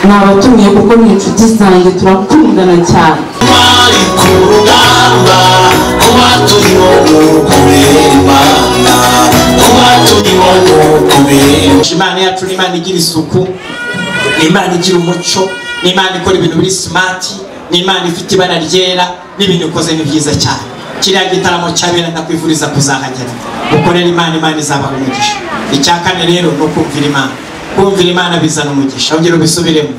Nabatumiye kuko ni inshuti zanjye, turakundana cyane. Imana yacu ni Imana igira isuku, ni Imana igira umuco, ni Imana ikora ibintu biri smart, ni Imana ifite ibara ryera, n'ibintu ikoze ni byiza cyane. Kiriya gitaramo cyabera ndakwifuriza kuzahagera, ukorera Imana, Imana izabaha umugisha. Icya kane rero ni ukumvira Imana. Kumvira Imana bizana umugisha. Ongera ubisubiremo.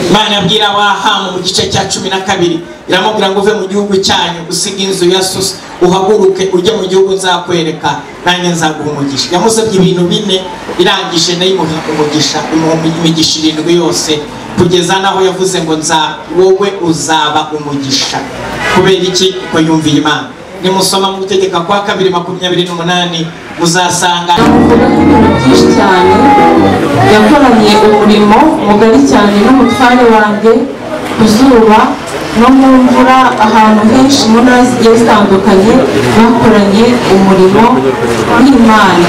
Imana abwira Abrahamu mu gice cya 12, iramubwira ngo uve mu gihugu cyanyu, usige inzu ya so, uhaguruke ujye mu gihugu nzakwereka, nanjye nzaguha umugisha. Yamusabye ibintu bine, irangije nayo imuha umugisha, imuha imigisha 7 yose, kugeza naho yavuze ngo nza wowe uzaba umugisha. Kubera iki? Kuko yumviye Imana. Nimusoma mu Gutegeka kwa kabiri 28 muzasanga ibintu byinshi cyane. Yakoranye umurimo mugari cyane n'umutware wanjye ku zuba no mu mvura, ahantu henshi mu ntara zigiye zitandukanye bakoranye umurimo w'Imana.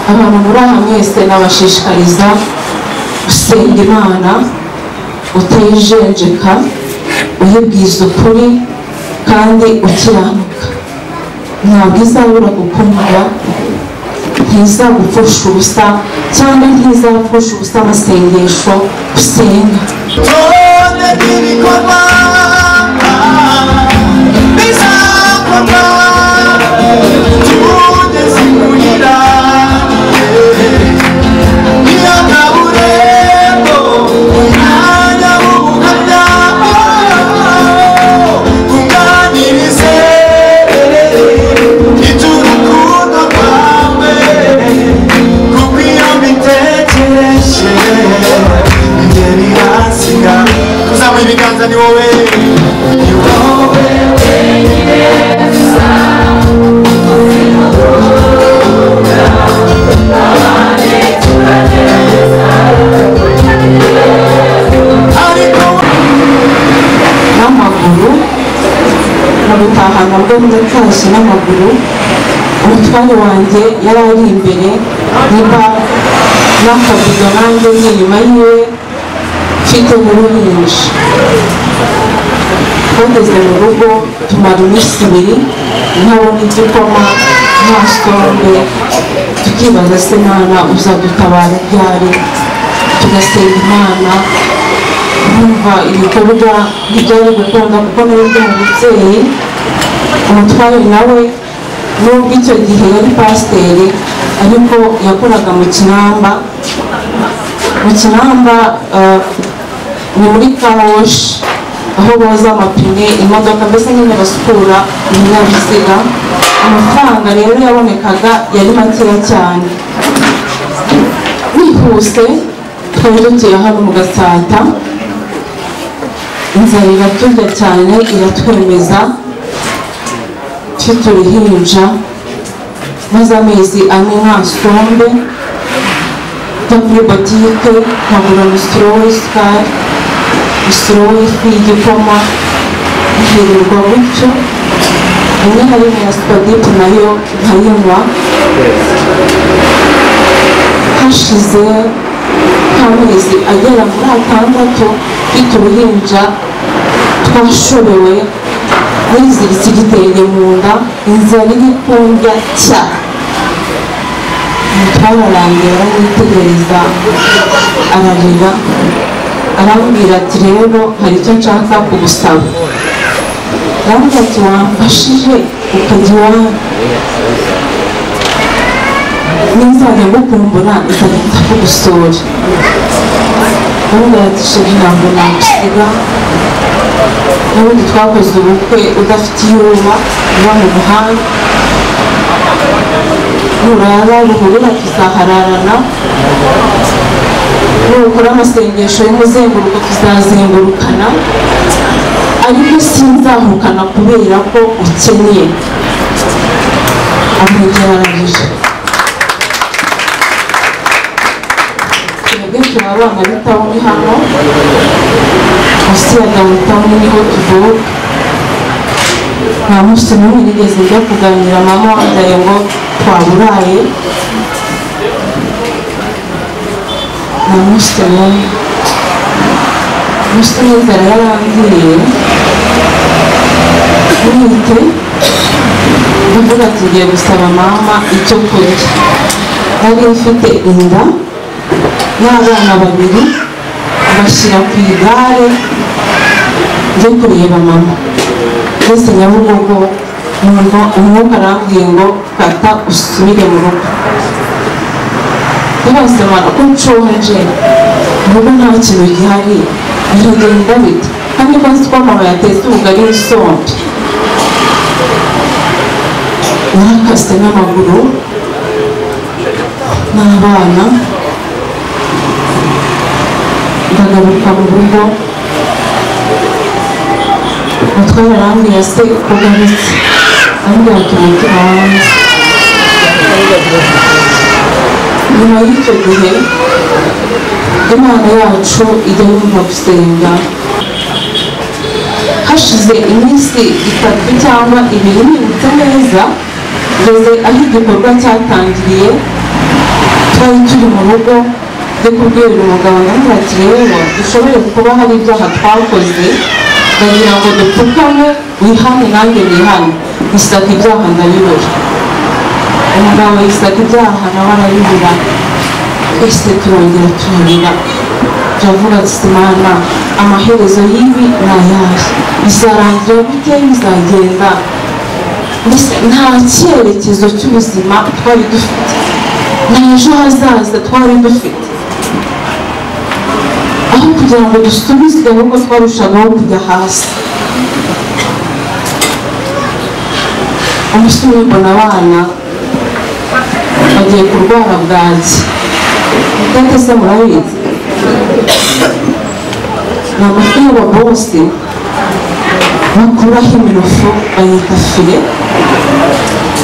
Abantu muri aha mwese nabashishikariza gusenga Imana utayijenjeka, uyibwiza ukuri kandi ukiranuka. Ntabwo izabura gukumva, ntizagupfusha ubusa cyangwa ntizapfusha ubusa amasengesho usenga. N'amaguru mu gutaha nabwo ndatashye n'amaguru. Umutware wanjye yari ari imbere niba n'akabido, nanjye ni inyuma yiwe mfite n'uruhinja. Twageze mu rugo tumara iminsi 2 ntabona igikoma, nta sombe, tukibaza se Imana uzadutabara ryari? Tugasenga Imana, nkumva ibikorwa ntibyari gukunda kuko nari ndi umubyeyi. Umutware nawe nubwo icyo gihe yari pasiteri, ariko yakoraga mu Kinamba. Mu Kinamba ni muri kawoshi, aho boza amapine imodoka, mbese nyine basukura ibinyabiziga. Amafaranga rero yabonekaga yari makeya cyane. Nihuse twari dutuye hano mu Gatsata, inzara iraturya cyane iratwemeza, mfite uruhinja maze amezi 4 nta sombe, njya kuri botike nkagura umusoro w'isukari, umusoro w'ifu y'igikoma, nkirirwa gutyo. Rimwe na rimwe ya supadipu nayo nkayinywa. Hashize nk'amezi agera muri 6 mfite uruhinja, twashobewe, niziritse igitenge mu nda, inzara iri kundya cyane. Umutware arandeba, aranyitegereza, ararira, arambwira ati rero hari icyo nshaka kugusaba. Arambwira ati wamfashije ukajya iwanyu, ninzajya ngukumbura nzajya nza kugusura. Arambwira ati sheri ntabwo nagusiga, n'ubundi twakoze ubukwe udafite iyo uba, uba mu muhanda, nurara ruhurura tuzahararana, nukora amasengesho y'umuzenguruko tuzazengurukana, ariko sinzahukana kubera ko ukeneye. Amwegera ararira. Twebwe turi abana b'itawuni hano, munsi ya downtown niho tuvuka. Nta munsi n'umwe nigeze njya kuganira mama wambaye ngo twaburaye. Nta munsi n'umwe, umunsi umwe inzara yarangiye ntwite, ndavuga ati ngiye gusaba mama icyo kurya. Nari mfite inda n'abana babiri, bashyira ku igare njye kureba mama. Mbese Nyabugogo numva umwuka arambwiye ngo kata usubire mu rugo. Ndabasaba ko nshonje, mu rugo nta kintu gihari, biragenda bite? Kandi ko nzi ko mama yatetse ubugari n'isombe. Narakase n'amaguru n'abana, ndagaruka mu rugo. Umutware arambwira se ko ugarutse, arambwira ati umutima wanjye. Nyuma y'icyo gihe Imana yacu ijya yumva gusenga. Hashize iminsi 3 cyangwa 2 nibutse neza, ngeze aho igikorwa cyatangiriye. Twari turi mu rugo, ndi kubwira umugabo ndamubwira ati rero dushobore kuba hari ibyaha twakoze, ndagira ngo dupfukame wihane nanjye nihane. Isaka ibyaha ndabibura. Umugabo yisaka ibyaha nawe arabibura. Twese turongera turarira, turavuga ati Mana, amaherezo y'ibi ni ayahe? Bizarangira gute? Bizagenda? Mbese nta cyerekezo cy'ubuzima twari dufite, nta ejo hazaza twari dufite. Aho kugira ngo dusubizwe ahubwo twarushagaho kujya hasi. Umunsi umwe mbona abana bagiye kurwara bwaki. Itete se murabizi? Ni amafi y'ababosi bakuraho iminofu bayita file.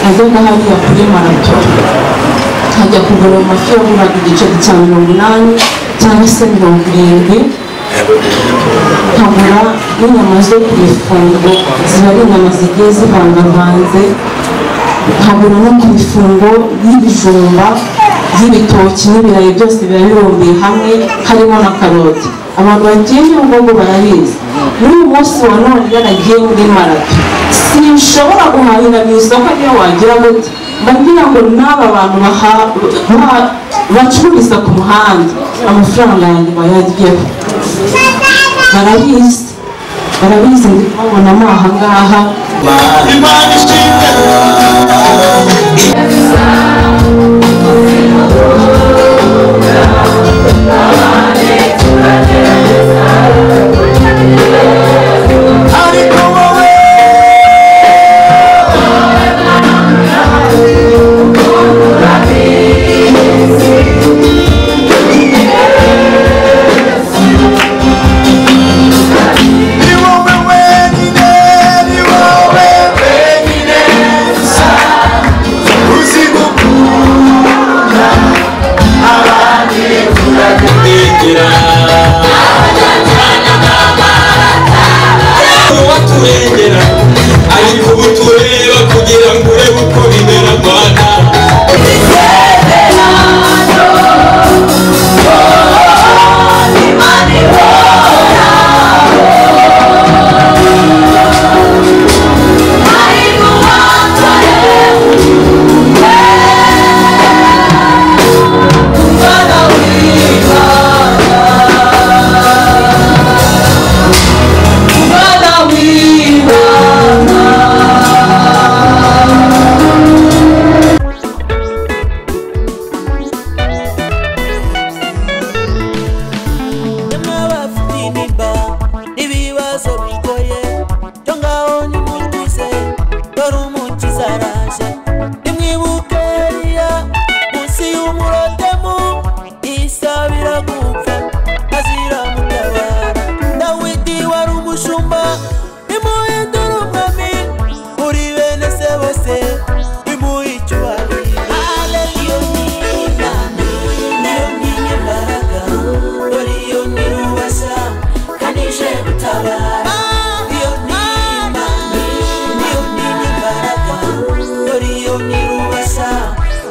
Najyaga hariya kuri marato nkajya kugura amafi yaguraga igiceri cya 80 cyangwa se 70, nkagura n'inyama zo ku mifungo, ziba ari inyama zigiye zivangavanze, nkagura no ku mifungo y'ibijumba, y'ibitoki n'ibirayi, byose biba birumbiye hamwe, harimo na karoti. Abantu bagiye Nyabugogo barabizi. Muri uyu munsi wa none iyo nagiye muri marato sinshobora guhahira mu isoko niyo wagira gute, mba ngira ngo n'aba bantu bacururiza ku muhanda amafaranga yanjye bayaryeho. Barabizi, barabizi, ndi kubabonamo aha ngaha. Imana ishimwe. Ariko wowe ni wowe wenyine, ni wowe wenyine gusa uzi gukunda abandi turakurengera. Uwaturengera ariko ubu tureba kugira ngo urebe uko bimera Rwanda.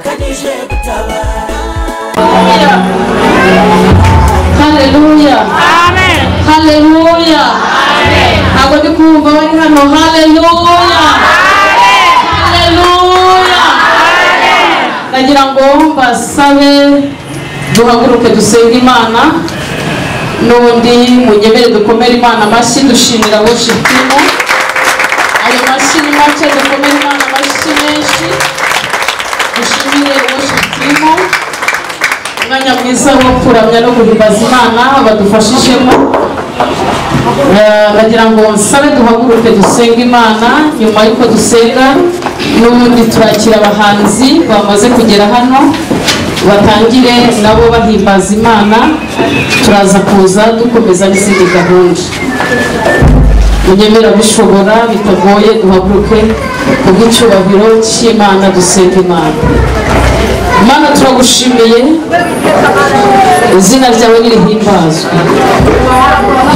Kanije gutabara. nsabe duhaguruke dusenge Imana, n'ubundi munyemere dukomere Imana amashyi dushimira worship team. Ayo mashyi ni make, dukomere Imana amashyi menshi dushimire worship team. Umwanya mwiza wo kuramya no guhimbaza Imana badufashijemo. Ndagira ngo nsabe duhaguruke dusenge Imana. Nyuma y'uko dusenga n'ubundi turakira abahanzi bamaze kugera hano, batangire nabo bahimbaza Imana. Turaza kuza dukomeza n'izindi gahunda. Munyemera bishobora bitagoye duhaguruke kubw'icyubahiro cy'Imana dusenge Imana. Mana turagushimiye, izina ryawe nirihimbazwe.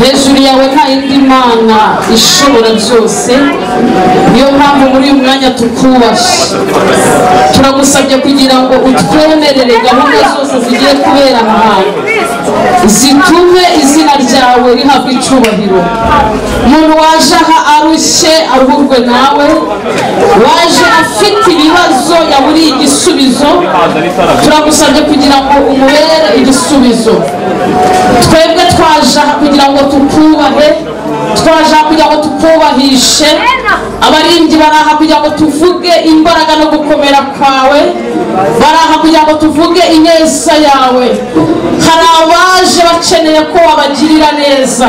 Hejuru yawe nta yindi Mana ishobora byose, niyo mpamvu muri uyu mwanya tukubashye. Turagusabye kugira ngo utwemerere gahunda zose zigiye kubera aha hantu, zitume izina ryawe rihabwa icyubahiro. Umuntu waje aha arushye aruhurwe nawe, waje afite ibibazo yaburiye igisubizo, turagusabye kugira ngo umubere igisubizo. Twebwe twaje aha kugira ngo tukubahe, twaje aha kugira ngo tukubahishe. Abaririmbyi bari aha kugira ngo tuvuge imbaraga no gukomera kwawe, bari aha kugira ngo tuvuge ineza yawe. Hari abaje bakeneye ko wabagirira neza,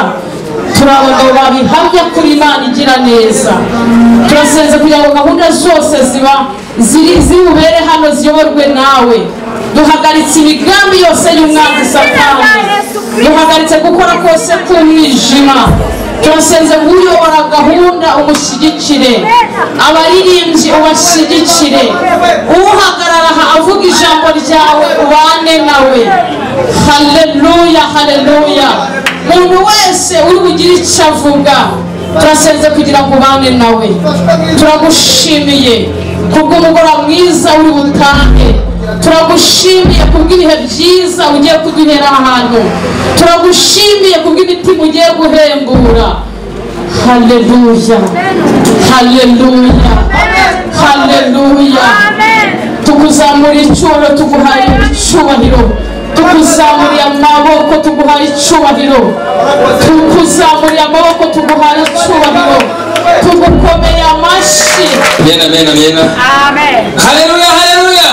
turi abagabo babihamya kuri Imana igira neza. Turasenze kugira ngo gahunda zose ziba ziri bubere hano ziyoborwe nawe. Duhagaritse imigambi yose y'umwanzi Satani, duhagaritse gukora kose k'umwijima. Turasenze ngo uyobora gahunda umushyigikire, abaririmbyi ubashyigikire, uhagarara aha avuga ijambo ryawe ubane nawe. Haleluya, haleluya. Umuntu wese uri bugire icyo avuga, turasenze kugira ngo ubane nawe. Turagushimiye kubw'umugoroba mwiza uri butange, turagushimiye kubw'ibihe byiza ugiye kuduhera ahantu, turagushimiye kubw'imitima ugiye guhembura. Haleluya, haleluya, haleluya. Tukuzamura icyubahiro, tuguhaye icyubahiro, tukuzamuriye amaboko, tuguhaye icyubahiro, tukuzamuriye amaboko, tuguhaye icyubahiro, tugukomeye amashyi. Amen, amen, amen. Amen. Haleluya, haleluya.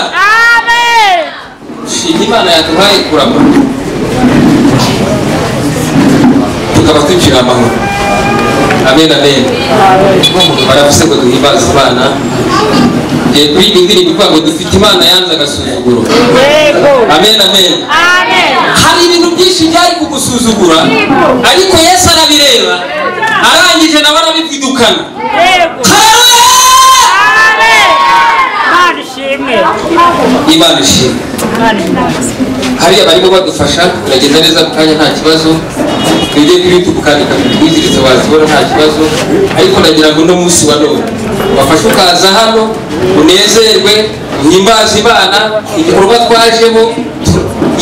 Amen. Shima Imana yaduhaye kurama, tukaba twinjira amahoro. Amen, amen. Baravuze ngo duhimbaze Imana. Kuri iyi ndirimbo ivuga ngo dufite Imana yanze agasuzuguro. Amen, amen. Amen. Hari ibintu byinshi byari kugusuzugura, ariko Yesu arabireba, arangije nawe arabidukana. Yego. Amen. Imana ishimwe. Imana ishimwe. Imana ishimwe. Hariya barimo badufasha, biragenda neza mu kanya nta kibazo. Twebwe kuri YouTube ukandika wiziritse wazibona nta kibazo, ariko ndagira ngo uno munsi wa none wafashe ukaza hano unezerwe, uhimbaze Imana. Igikorwa twajemo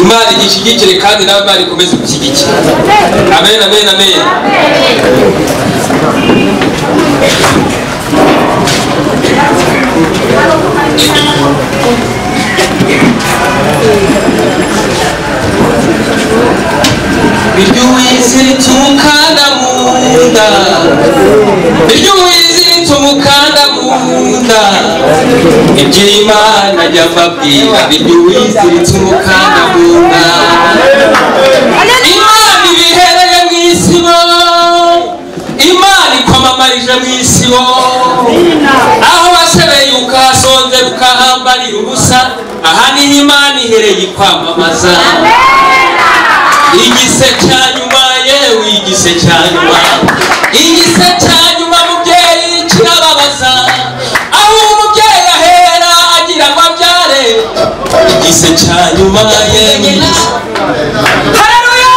Imana igishyigikire kandi nawe Imana ikomeze gushyigikira. Amen, amen, amen. Biryo wiziritse umukanda mu nda, biryo wiziritse umukanda mu nda, iby'Imana jya mbabwira, biryo wiziritse umukanda mu nda. Imana ibihereye mu isibo, Imana ikwamamarije mu isibo, aho wasebeye ukahasonzera ukahambarira ubusa, aha niho Imana ihereye ikwamamaza. Igise cya nyuma, yewe igise cya nyuma, igise cya nyuma mubyeyi kirababaza, aho umubyeyi ahera agira ngo abyare. Igise cya nyuma, yewe igise. Haleluya!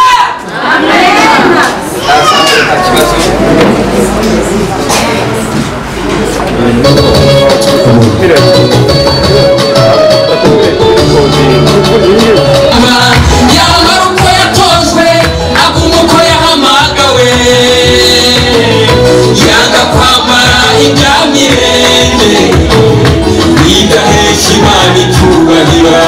Yambara uko yatojwe, aguma uko yahamagawe, yanga kwambara ibya mirenge, idahesha Imana icyubahiro.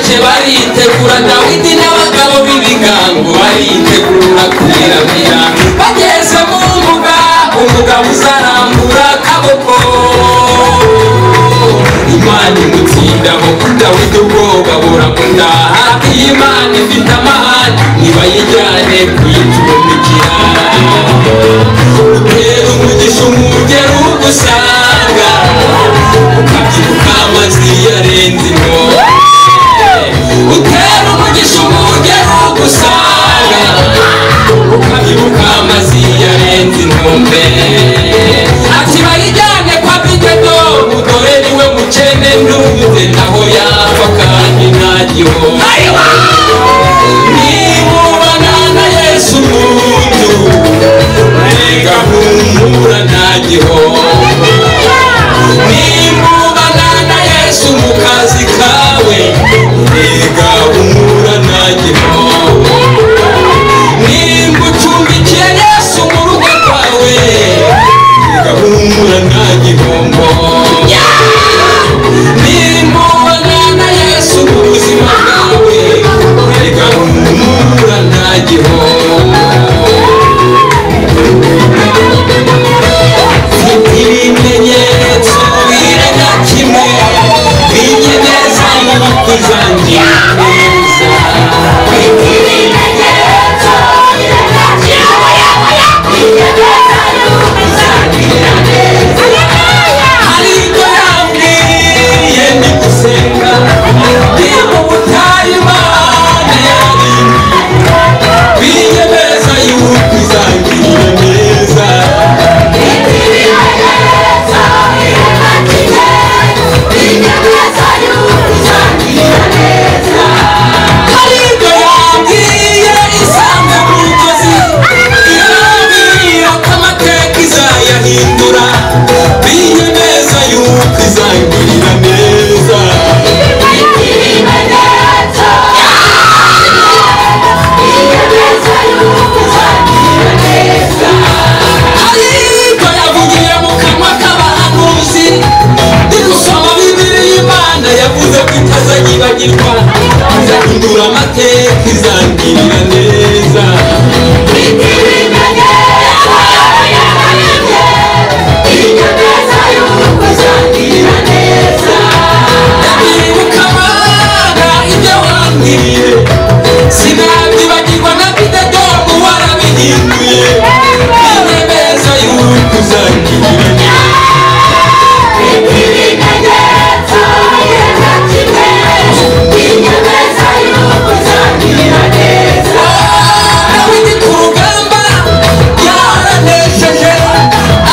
Bucece baritegura, Dawidi n'abagabo b'ibigango baritegura kwiramira. Bageze mu mbuga, umugabo uzarambura akaboko, Imana imutsindaho. Dawidi ubwoba buramutaha. Iyi Imana ifite amahane, ntibayijyane kuyicumbikira. Utera umugisha umugeri ugusanga, ukabyibuka amazi yarenze inkombe. Utera umugisha umugeri ugusanga, ukabyibuka amazi yarenze inkombe. Ati bayijyane kwa Bigedomu, dore niwe mukene ntunze, naho yapfa kandi nta gihombo. Nimubana na Yesu mu nzu, mbega humura nta gihombo. Nimubana na Yesu mu kazi kawe, mbega humura nta gihombo. Nimba ucumbikiye Yesu mu rugo rwawe, mbega humura nta gihombo. Nimubana na Yesu mu buzima bwawe, mbega humura nta gihombo. Mfite ibimenyetso birenga kimwe, binyemeza yuko uzangirira neza. Hari ibyo yambwiye ndi gusenga, ndi mu butayu Imana yabimbwiye, binyemeza yuko izangirira neza. Hari ibyo yambwiye isanga mu nzozi, irambwira ko amateka izayahindura, binyemeza yuko izangirira neza. Ariko yavugiye mu kanwa k'abahanuzi, ndi gusoma Bibiliya, Imana yavuze ko itazanyibagirwa, izahindura amateka, izangirira neza. Ndabyibuka Mana ibyo wambwiye, sinabyibagirwa na Bidedomu warabihinduye, binyemeza yuko uzangirira neza. Dawidi ku rugamba yaranesheje,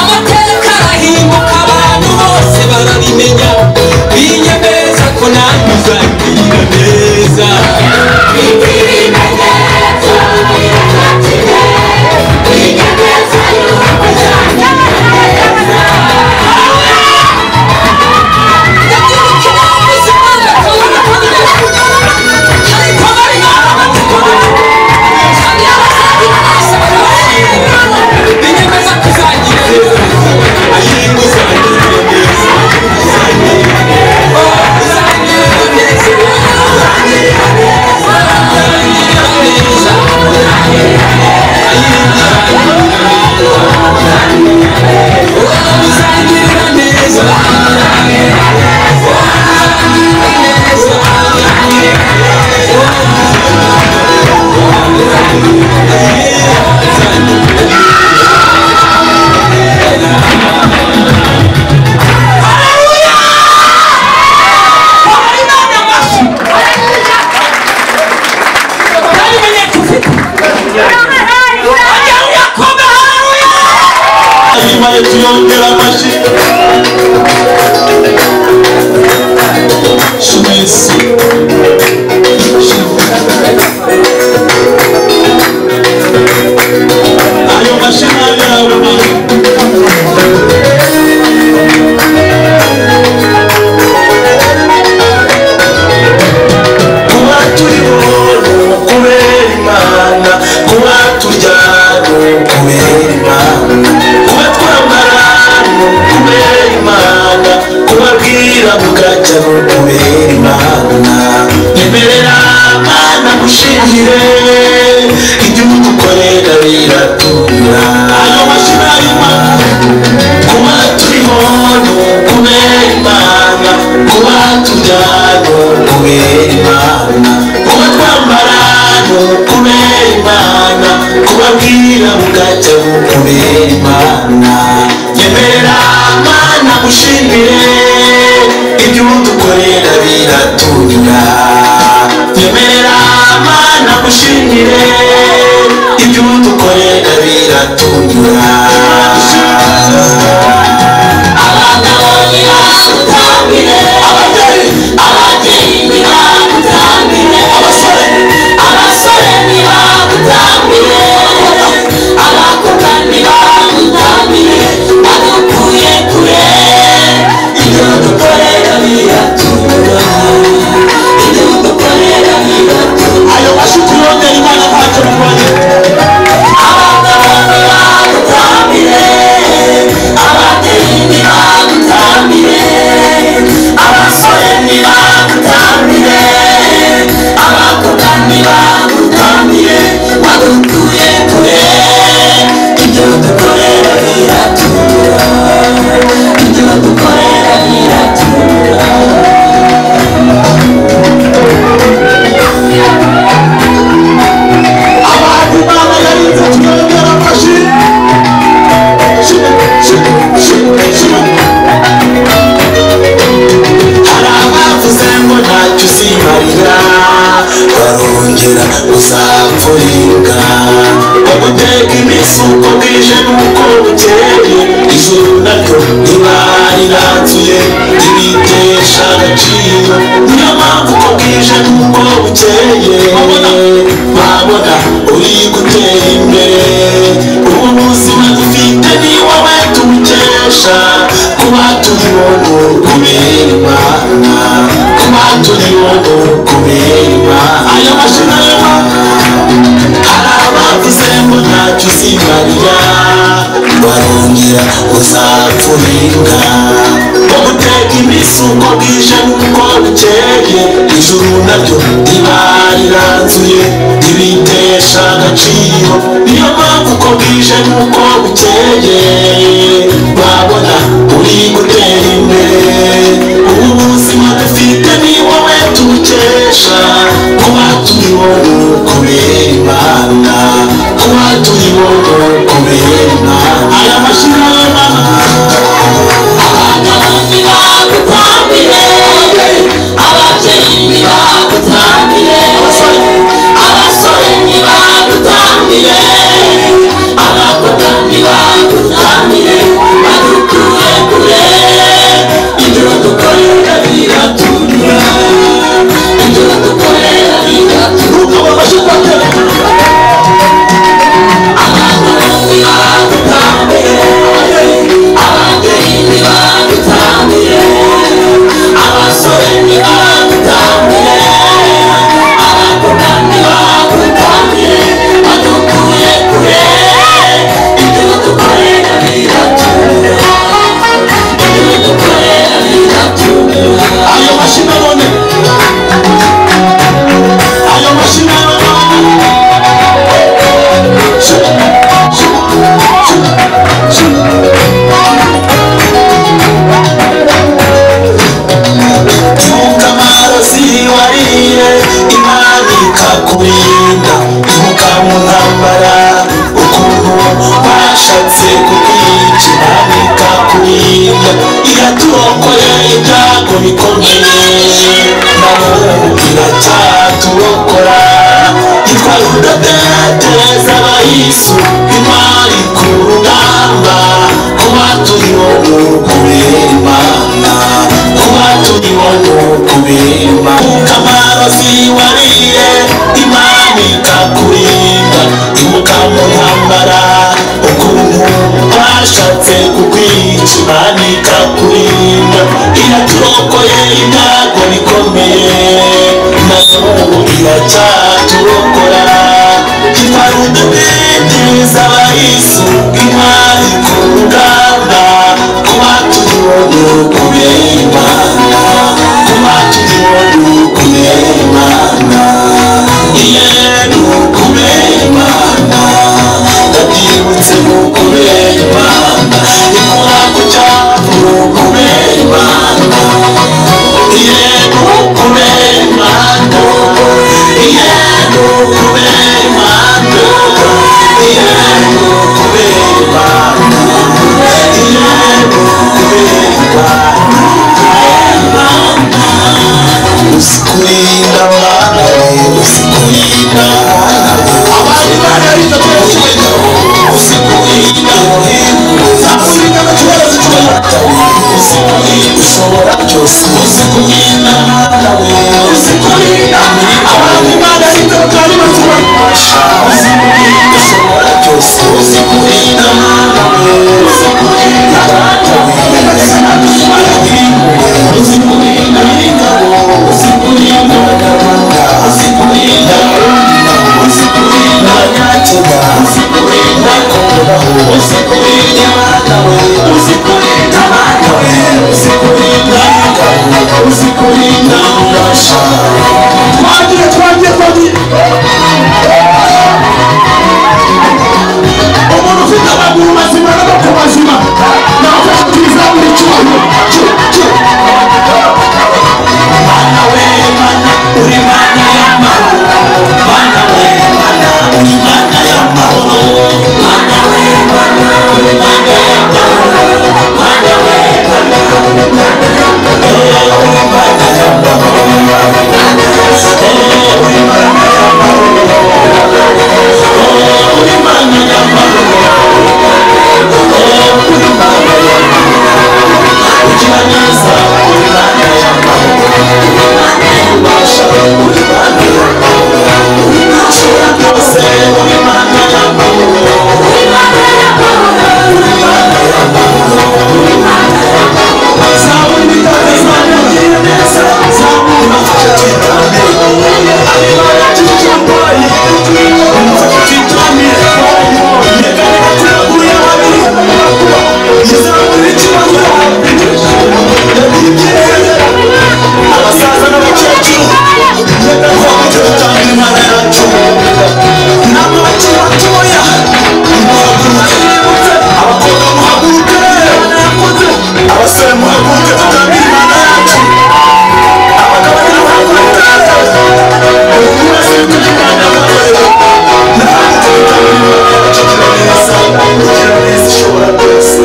amateka arahinduka, abantu bose barabimenya, binyemeza ko nanjye uzangirira neza. Binyemeza ko uzangirira neza. Ayinga uzangirira neza. Uzangirira neza. Uzangirira neza. Uzangirira neza. Uzangirira neza. Hanyuma tuyongera amashyi. Shumisi. Ayo mashyi ni ayawe mama. Kuba turiho ni ukubera Imana, kuba turya ni ukubera Imana, kuba twambara ni ukubera ngushimire ibyo udukorera biratura ayo mashyi y'Imana kuba turiho ni ukubera Imana kuba turya ni ukubera Imana kuba twambara ni ukubera Imana kubabwira bugacya ni ukubera Imana nyemerera Mana ngushimire ibyo udukorera biratunyura nyemerera Mana ngushimire ibyo udukorera biratunyura Abagabo ntibagutambire ababyeyi ntibagutambire abasore ntibagutambire abakobwa ntibagutambire badukuye kure ibyo dukorera biratura ibyo dukorera biratura ayo mashyi turongera Imana ntacyo bitwaye abagabo ntibagutambire ababyeyi ntibagutambire abasore ntibagutambire abakobwa ntibagutambire badukuye kure ibyo dukorera biratura ibyo dukorera biratura abantu Imana yarinze turongera amashyi hari abavuze ngo ntacyo uzimarira barongera uzapfuringa baguteka iminsi uko bwije n'uko bukeye ijuru naryo riba riranzuye ribitesha agaciro niyo mpamvu uko bwije n'uko bukeye babona uri gutera imbere ubu buzima dufite ni wowe tubukesha kuba turiho ni ukubera Imana kuba turiho ni ukubera Imana ayo mashyi nayo hari abavuze ngo ntacyo uzimarira barongera uzapfuringa baguteka iminsi uko bwije n'uko bukeye ijuru naryo riba riranzuye ribitesha agaciro niyo mpamvu uko bwije n'uko bukeye babona uri gutera imbere ubu buzima dufite ni wowe tubukesha kuba turiho ni ukubera Imana kuba turiho ni ukubera Imana aya mashyi y'Imana abagabo ntibagutambire ababyeyi ntibagutambire abasore ntibagutambire abakobwa ntibagutambire badukuye kure ibyo dukorera biratura ibyo dukorera biratura ukabona amashyi twatera abagabo ntibagutambire ababyeyi ntibagutambire abasore ntibagutambire abakobwa ntibagutambire badukuye kure ibyo dukorera biratura ibyo dukorera biratura ayo mashyi nanone ayo mashyi nanone ibuka amarozi wariye Imana ikakurinda ibuka mu ntambara ukuntu bashatse kukwica Imana ikakurinda iraturokoye ibyago bikomeye na n'ubu iracyaturokora yitwa rudatetereza abayisu intwari ku rugamba kuba turiho ni ukubera Imana kuba turiho ni ukubera Imana ibuka amarozi wariye Imana ikakurinda ibuka mu ntambara ukuntu bashatse kukwica Imana ikakurinda iraturokoye ibyago bikomeye na n'ubu iracyaturokora yitwa rudatetereza abayisu intwari ku rugamba kuba turiho ni ukubera Imana kuba turiho ni ukubera Imana. Yego kubera Imana, yego kubera Imana, yego kubera Imana, yego kubera Imana. Usikurinda Mana, usikurinda abandi bana ariko tuyacyubahiro, usikurinda usikurinda usikurinda ushobora byose, usikurinda Mana we, usikurinda abandi bana ariko kandi batubasha, usikurinda ushobora byose, usikurinda Mana we, usikurinda usikurinda usikurinda usikurinda usikurinda usikurinda usikurinda usikurinda usikurinda usikurinda. Twagiye twagiye twagiye. Umuntu ufite amaguru mazima n'amaboko mazima nafashe tuzamura icyubahiro. Mana we mana uri mana y'amahoro, mana we mana uri mana y'amahoro, mana we mana uri mana y'amahoro, mana we mana uri mana y'amahoro, uri mana y'amahoro, uri mana y'amahoro, uri mana y'amahoro, uri mana y'amahoro, ugira neza uri mana y'amahoro, ubasha uri mana y'amahoro, ushobora byose uri mana y'amahoro, uri mana y'amahoro, uri mana y'amahoro, uri mana y'amahoro. Zaburi bitanga yagiye neza, zaburi abasaza n'abakecuru imana yacu, namwe bakiri batoya muhaguruke, abakobwa muhaguruke, abasore muhaguruke tutambire imana yacu, abagabo muhaguruke, ugira neza ishobora byose.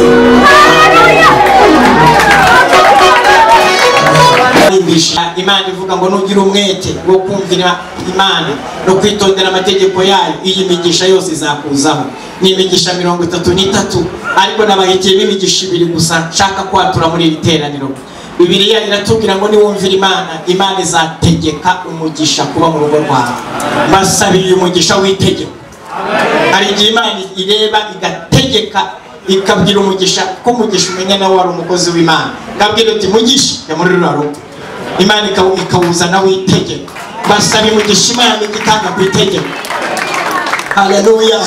Imana ivuga ngo nugira umwete wo kumvira Imana no kwitondera amategeko yayo, iyi migisha yose izakuzaho. Ni imigisha 33, ariko nabahitiyemo imigisha 2 gusa nshaka kwatura muri iri teraniro. Bibiliya iratubwira ngo niwumvira Imana, Imana izategeka umugisha kuba mu rugo rwawe. Basabiye umugisha w'itegeko. Hari igihe Imana ireba igategeka ikabwira umugisha ko umugisha umenya nawe wari umukozi w'Imana, ikabwira uti mugisha ya muri ruriya rugo, Imana ikawuzana w'itegeko. Basaba umugisha Imana igitanga ku itegeko. Haleluya.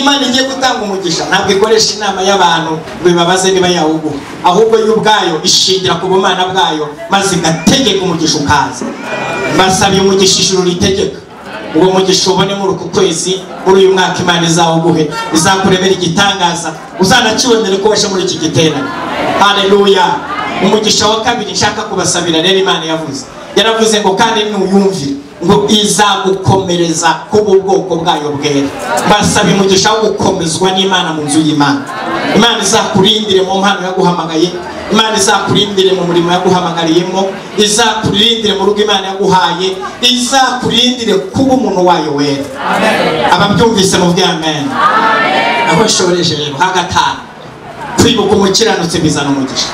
Imana igiye gutanga umugisha ntabwo ikoresha inama y'abantu ngo ibabaze niba yawuguha, ahubwo yo ubwayo ishingira ku bumana bwayo maze igategeka umugisha ukaza. Basaba umugisha ijuru ritegeka. Uwo mugisha ubone muri uku kwezi, muri uyu mwaka Imana izawuguhe, izakuremera igitangaza, uzanakibonere ko waje muri iki giterane. Haleluya. Umugisha wa kabiri nshaka kubasabira rero, Imana yavuze, yaravuze ngo kandi nuyumvire ngo izagukomereza kuba ubwoko bwayo bwera. Basaba umugisha wo gukomezwa n'Imana mu nzu y'Imana. Imana izakurindire mu mpano yaguhamagaye, Imana izakurindire mu murimo yaguhamagariyemo, izakurindire mu rugo Imana yaguhaye, izakurindire kuba umuntu wayo wera. Ababyumvise muvuge amen. Aho nshoreje rero hagatanu, kwibuka umukiranutsi bizana umugisha.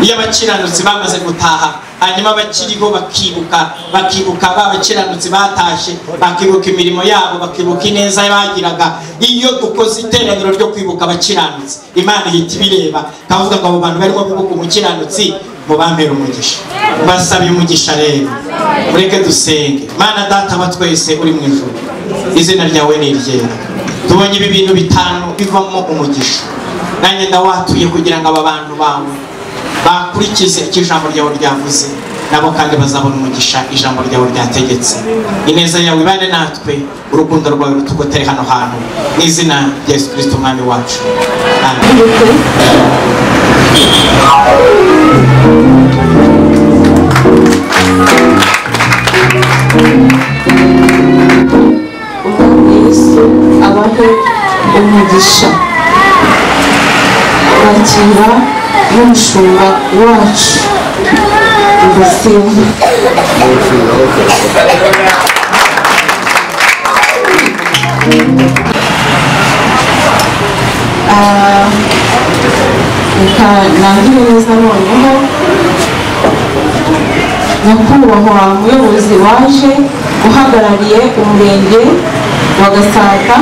Iyo abakiranutsi bamaze gutaha, hanyuma abakiriho bakibuka, bakibuka ba bakiranutsi batashe, bakibuka imirimo yabo, bakibuka ineza bagiraga. Iyo dukoze iteraniro ryo kwibuka abakiranutsi, Imana ihita ibireba ikavuga ngo abo bantu barimo bibuka umukiranutsi mubambere umugisha. Basabiye umugisha rero, mureke dusenge. Mana Data wa twese uri mu ijuru, izina ryawe ni iryera. Tubonye ibi bintu 5 bivamo umugisha. Nanjye ndawatuye kugira ngo aba bantu bawe bakurikize icyo ijambo ryawe ryavuze, nabo kandi bazabona umugisha ijambo ryawe ryategetse. Ineza yawe ibane natwe, urukundo rwawe rutugotere hano hantu, mu izina rya Yesu Kristo Umwami wacu. Amen. Umwami Yesu abahe umugisha. Bakira n'umushumba wacu Ndasimba. Reka nangire neza noneho nyakubahwa muyobozi waje uhagarariye umurenge wa Gasata,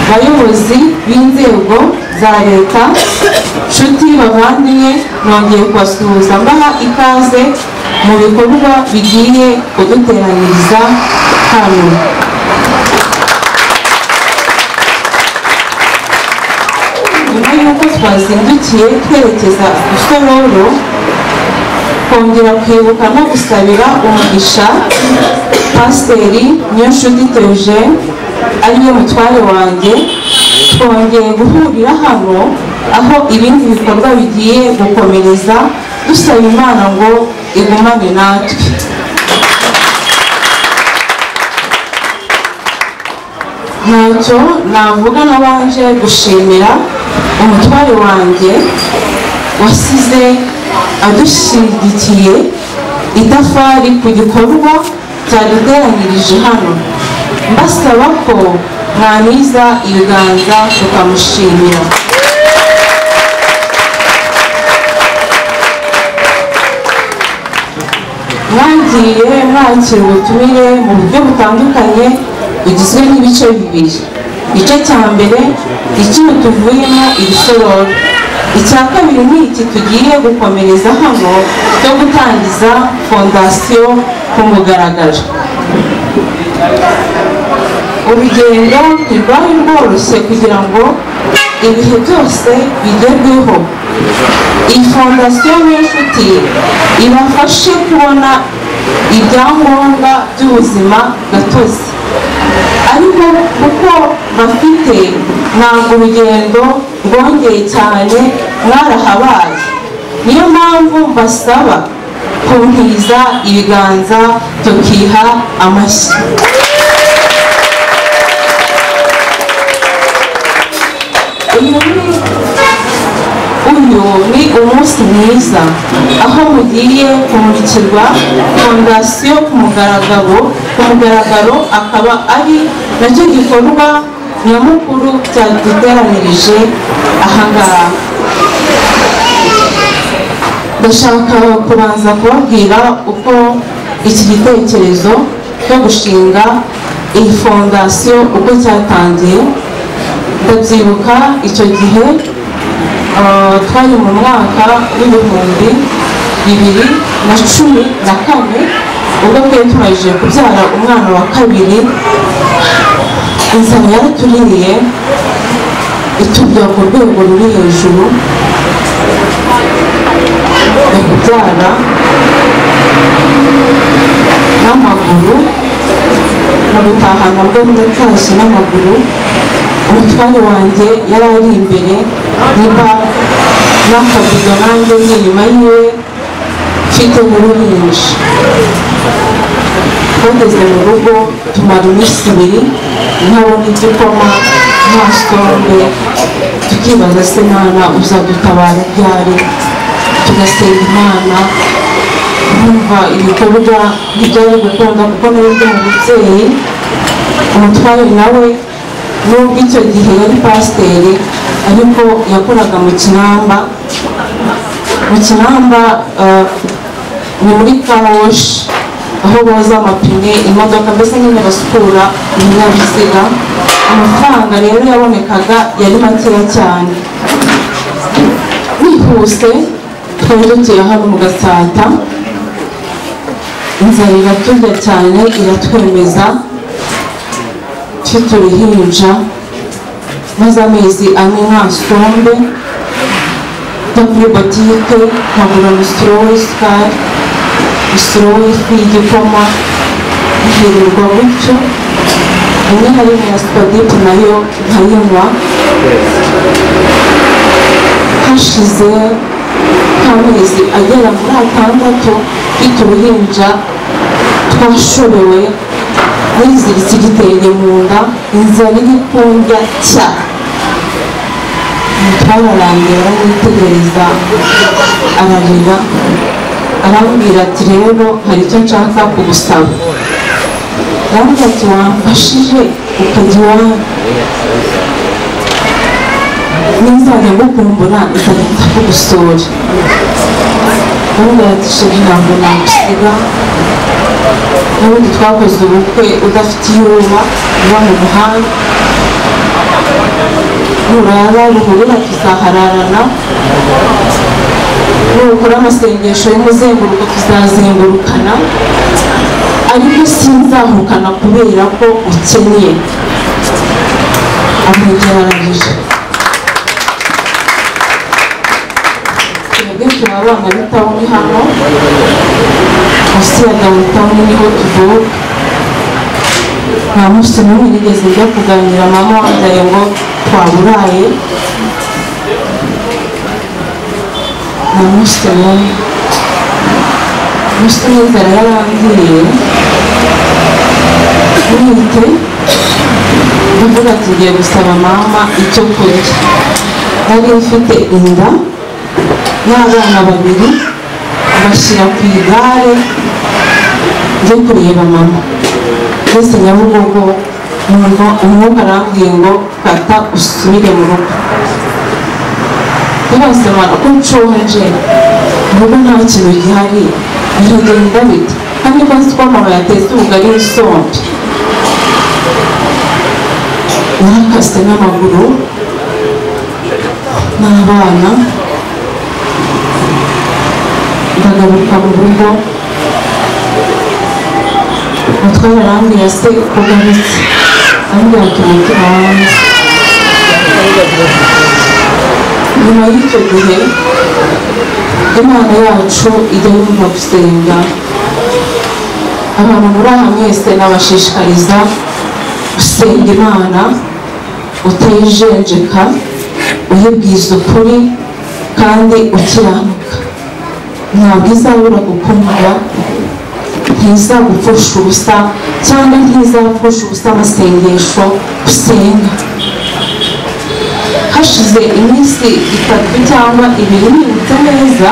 bayobozi b'inzego za leta, nshuti bavandimwe, nongeye kubasuhuza mbaha ikaze mu bikorwa bigiye kuduteranyiriza hano. Nyuma y'uko twazindukiye twerekeza Rusororo kongera kwibuka no gusabira umugisha Pasiteri Niyonshuti Theogene ariwe mutware wanjye, twongeye guhurira hano aho ibindi bikorwa bigiye gukomereza, dusaba Imana ngo igumane natwe. Ntacyo navuga nabanje gushimira umutware wanjye wasize adushyigikiye itafari ku gikorwa cyaduteranyirije hano. Mbasaba ko mwaniza ibiganza tukamushimira. Mwagiye mwakira ubutumire mu buryo butandukanye bugizwe n'ibice bibiri. Igice cya mbere ikintu tuvuyemo ibisororo, icya kabiri ni iki tugiye gukomereza hano cyo gutangiza fondasiyo ku mugaragaro. Urugendo ntirwari rworoshye kugira ngo ibihe byose bigerweho. Iyi fondasiyo Niyonshuti ibafashe kubona ibyangombwa by'ubuzima gatozi, ariko kuko bafite ntabwo urugendo rwongeye cyane, mwarahabaye. Niyo mpamvu mbasaba kuntiza ibiganza tukiha amashyi. Uyu ni umunsi mwiza aho mugiye kumurikirwa fondasiyo ku mugaragaro, akaba ari nacyo gikorwa nyamukuru cyaduteranirije ahangaha. Ndashaka kubanza kubabwira uko iki gitekerezo cyo gushinga iyi fondasiyo uko cyatangiye. Ndabyibuka icyo gihe twari mu mwaka w'2014 ubwo twari tumaze kubyara umwana wa kabiri. Inzara yaratuririye itubya ku rwego ruri hejuru, kubyara n'amaguru no gutaha nabwo ndatashye n'amaguru. Umutware wanjye yari ari imbere niba n'akabido nanjye ni inyuma yiwe mfite n'uruhinja. Twageze mu rugo tumara iminsi ibiri ntabona igikoma nta sombe, tukibaza se Mana uzadutabara ryari? Tugasenga Imana, nkumva ibikorwa ntibyari gukunda kuko nari ndi umubyeyi. Umutware nawe nubwo icyo gihe yari pasiteri ariko yakoraga mu Kinamba. Mu Kinamba ni muri kawoshi aho boza amapine imodoka, mbese nyine basukura ibinyabiziga. Amafaranga rero yabonekaga yari makeya cyane. Nihuse twari dutuye hano mu Gatsata, inzara iraturya cyane iratwemeza, mfite uruhinja maze amezi 4 nta sombe, njya kuri botike nkagura umusoro w'isukari, umusoro w'ifu y'igikoma, nkirirwa gutyo. Rimwe na rimwe ya supadipu nayo nkayinywa. Hashize nk'amezi agera muri 6 Mfite uruhinja, twashobewe, niziritse igitenge mu nda, inzara iri kundya cya. Umutware arangira aramwitegereza, ararira, arambwira ati rero hari icyo nshaka kugusaba. Arambwira ati wamfashije ukajya iwanyu, nizajya ngukumbura nzajya nza kugusura. Arambwira ati sheri ntabwo nagusiga, n'ubundi twakoze ubukwe udafite iyo uba, uba mu muhanda, nurara ruhurura tuzahararana, nukora amasengesho y'umuzenguruko tuzazengurukana, ariko sinzahukana kubera ko ukennye. Amwegera ararira. Twebwe turi abana b'itawuni hano, munsi ya downtown niho tuvuka. Nta munsi n'umwe nigeze njya kuganira mama wambyaye ngo twaburaye, nta munsi n'umwe. Umunsi umwe inzara yarangiye ntwite, ndavuga ati ngiye gusaba mama icyo kurya. Nari mfite inda n'abana babiri, bashyira ku igare njye kureba mama. Mbese Nyabugogo numva umwuka arambwiye ngo kata usubire mu rugo. Ndabasaba ko nshonje, mu rugo nta kintu gihari, biragenda bite? Kandi ko nzi ko mama yatetse ubugari n'isombe. Narakase n'amaguru n'abana, ndagaruka mu rugo. Umutware arambwira se ugarutse, arambwira ati umutima wanjye. Nyuma y'icyo gihe Imana yacu ijya yumva gusenga. Abantu muri aha mwese nabashishikariza gusenga Imana utayijenjeka, uyibwiza ukuri kandi ukiranuka. Ntabwo izabura gukumva, ntizagupfusha ubusa cyangwa ntizapfusha ubusa amasengesho usenga. Hashize iminsi 3 cyangwa 2 nibutse neza,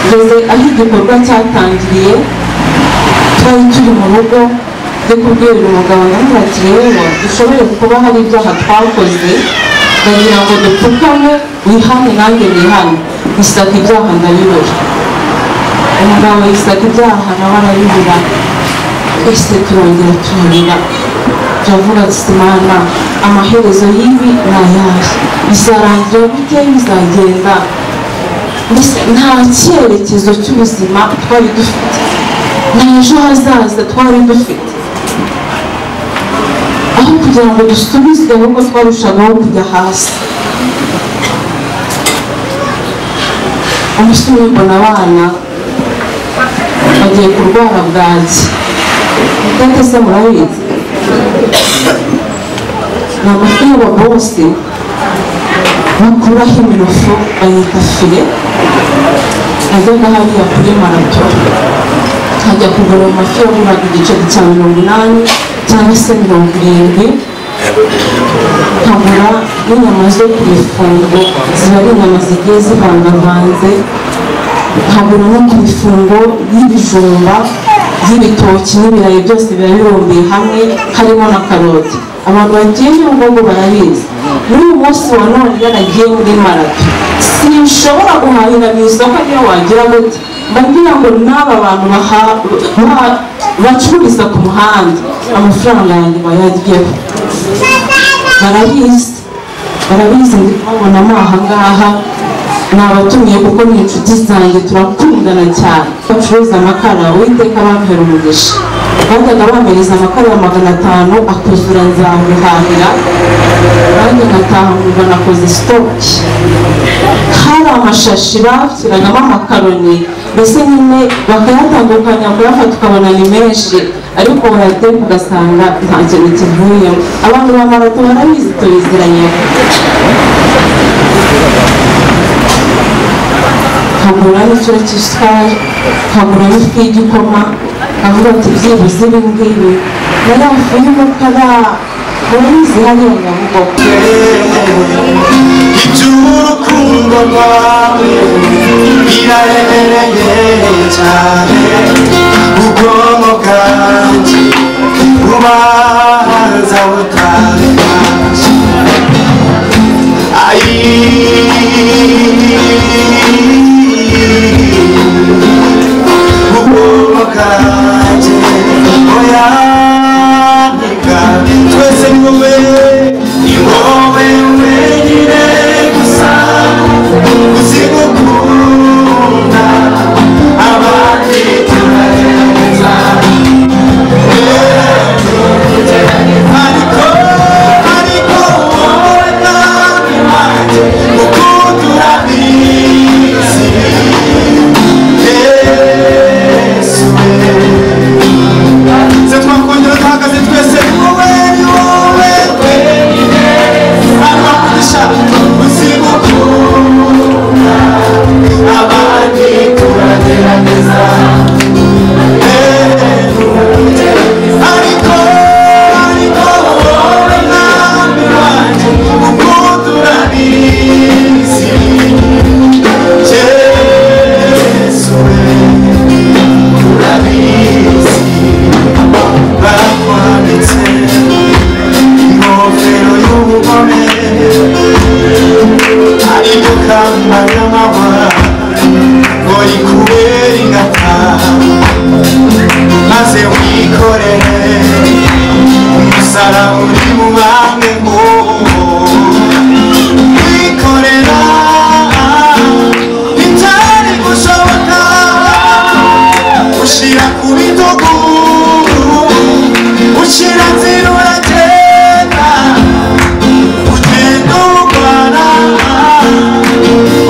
ngeze aho igikorwa cyatangiriye, twari turi mu rugo, njye kubwira umugabo ndamubwira ati rero dushobore kuba hari ibyaha twakoze, ndagira ngo dupfukame wihane nanjye nihane. Isaka ibyaha ndabibura. Umugabo yisaka ibyaha nawe arabibura. Twese turongera turarira, turavuga ati Mana, amaherezo y'ibi ni ayahe? Bizarangira gute? Bizagenda? Mbese nta cyerekezo cy'ubuzima twari dufite, nta ejo hazaza twari dufite. Aho kugira ngo dusubizwe ahubwo twarushagaho kujya hasi. Umunsi umwe mbona abana bagiye kurwara bwaki. Mutete se murabizi? Ni amafi y'ababosi bakuraho iminofu bayita file. Najyaga hariya kuri marato nkajya kugura amafi yaguraga igiceri cya 80 cyangwa se 70, nkagura n'inyama zo ku mifungo, ziba ari inyama zigiye zivangavanze, nkagura no ku mifungo y'ibijumba, y'ibitoki n'ibirayi, byose biba birumbiye hamwe, harimo na karoti. Abantu bagiye Nyabugogo barabizi. Muri uyu munsi wa none iyo nagiye muri marato sinshobora guhahira mu isoko niyo wagira gute, mba ngira ngo n'aba bantu bacururiza ku muhanda amafaranga yanjye bayaryeho. Barabizi, barabizi, ndi kubabonamo aha ngaha, nabatumiye kuko ni inshuti zanjye, turakundana cyane. Bacuruza amakara, Uwiteka bampera umugisha. Bajyaga bampereza amakara ya 500 akuzura nzamuhahira, nanjye ngataha nkumva nakoze sitoke. Hari amashashi bashyiragamo amakaroni, mbese nyine bakayatandukanya kuyafata ukabona ni menshi, ariko wayateka ugasanga nta kintu kivuyemo. Abantu ba marato barabizi, tubiziranye. Nkagura n'ikiro cy'isukari, nkagura n'ifu y'igikoma, nkavuga ati byibuze ibi ngibi na ya fu y'umukara murabizi hariya Nyabugogo. Iby'urukundo rwawe biraremereye cyane, ubwonko bwanjye bubanza butabibasha. Ayi, ubwonko bwanjye oya ntibwa twese ni wowe, ni wowe wenyine gusa uzi gukunda, abandi turagerageza. Ariko ariko wowe mwami wanjye ukunda urabizi, Yesu we. Se twakongera duhagaze twese, ni wowe, ni wowe wenyine arabakugisha uzi gukunda, abandi turagerageza. Ariko ariko wowe mwami wanjye ukunda urabizi, Yesu we urabizi. Bakwambitse ingofero y'ubugome, ariko kamba ry'amahwa ngo rikubere ingata, maze wikorere umusaraba uri mu bamwe ngo wikorera bitari gushoboka, ushyira ku bitugu, ushyira nzira uragenda, ugenda urwana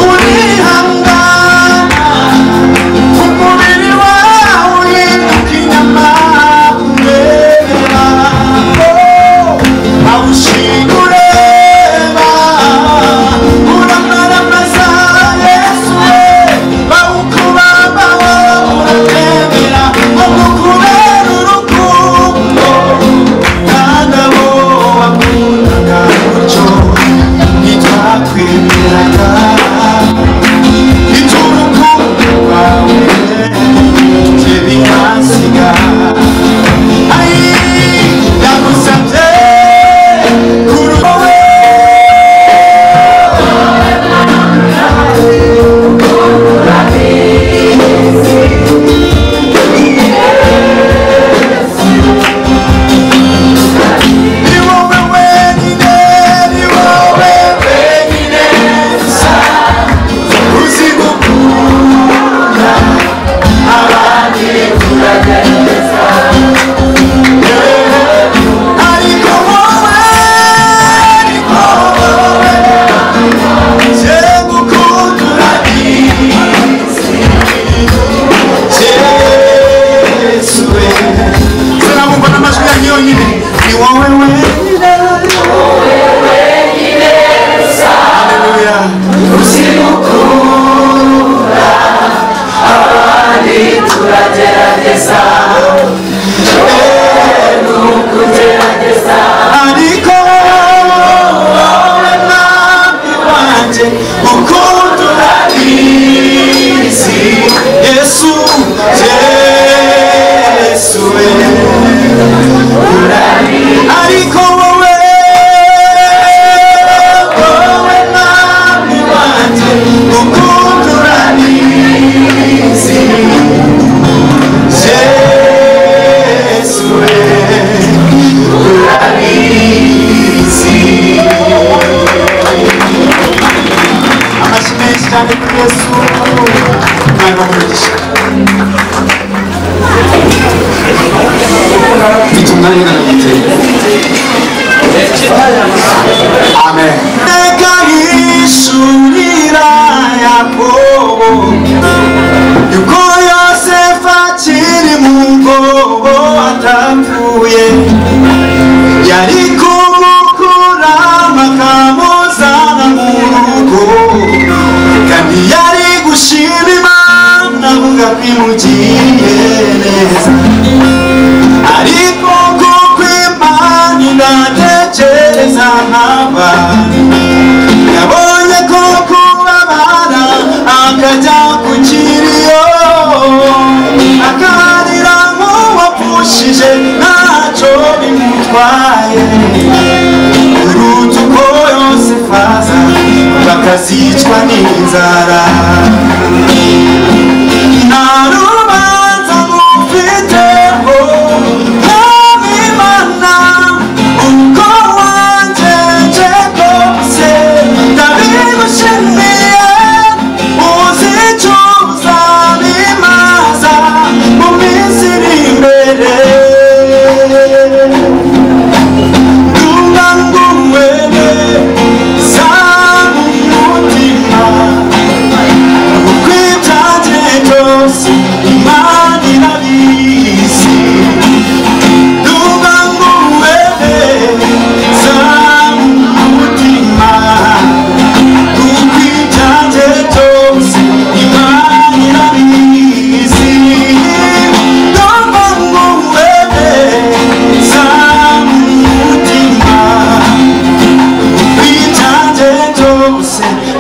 urihangana, umubiri wawe uhinduka inyama ureba, awushinga ureba, uramaramaza Yesu we, bawukubambaho uratemera, ngo kukubera urukundo, kandi abo wakundaga gutyo ntitwakwemeraga. Iby'urukundo rwawe njye bikansiga. Ayi, ndagusabye kuri wowe. Ni wowe wenyine, ni wowe wenyine gusa uzi gukunda, abandi turagerageza. Ariko wowe, ariko wowe, njye gukunda urabizi, Yesu we. Sinabumva n'amajwi yanyu yonyine, ni wowe wenyine, Haleluya. Uzi gukunda, abandi turagerageza. Ariko wowe mwami wanjye ukunda urabizi, Yesu, Yesu we. Ariko wowe, wowe mwami wanjye ukunda urabizi, Yesu we urabizi. Amashyi menshi cyane kuri Yesu, Imana ibahe umugisha. Mfite umwanya ungana gute? Amen. Reka yishurira Yakobo yuko Yosefu akiri mu mwobo atapfuye, yari kumukuramo akamuzana mu rugo, kandi yari gushima nk'abantu yabonye ko kubabara akajya ku kiriyo akarira nk'uwapfushije ntacyo bimutwaye uruta uko Yosefu aza bakazicwa n'inzara nta rubanza ngufiteho mwami Imana uko wangenje kose ndabigushimiye uzicuza bimaza mu minsi iri imbere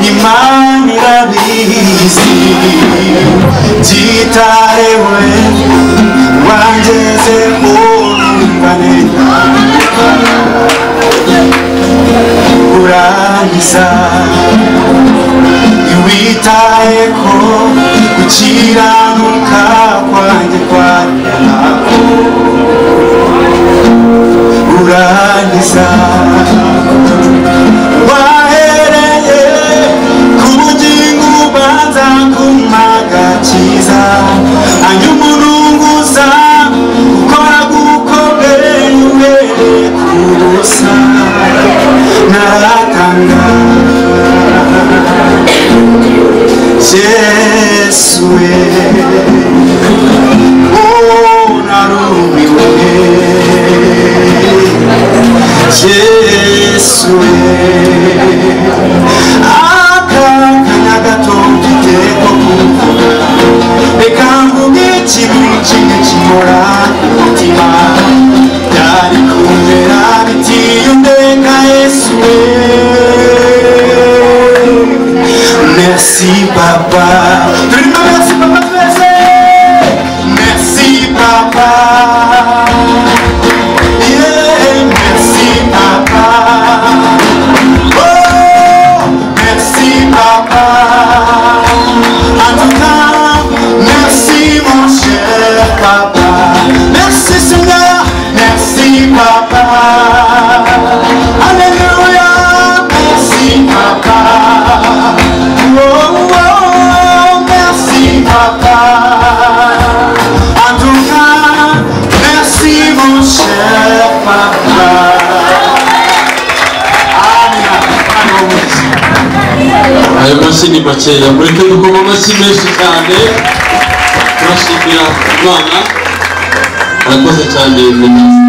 Imana irabizi byitarewe wangeze urumvane urangiza ntiwitaye ko gukiranuka kwanjye kwageraho urangiza wahereye ku bugingo ubanza kumagakiza hanyuma urunguza ukora gukomeye uhereye ku busa naratanga Yesu we oh narumiwe Yesu we aka kanya gato mfite ko kuvuga reka mvuge ikintu kimwe kinkora ku mutima byari kumera biti undeka Yesu we merci papa turimo merci papa twese merci papa. Yeah, merci papa. Oh, merci papa. En tout cas, merci mon cher papa. Merci Seigneur, merci papa. Alléluia, merci papa. Oh, oh, merci papa. En tout cas, merci mon cher papa. Amen. Ayo mashyi ni makeya mureke dukoma amashyi menshi cyane turashimira Imana arakoze cyane.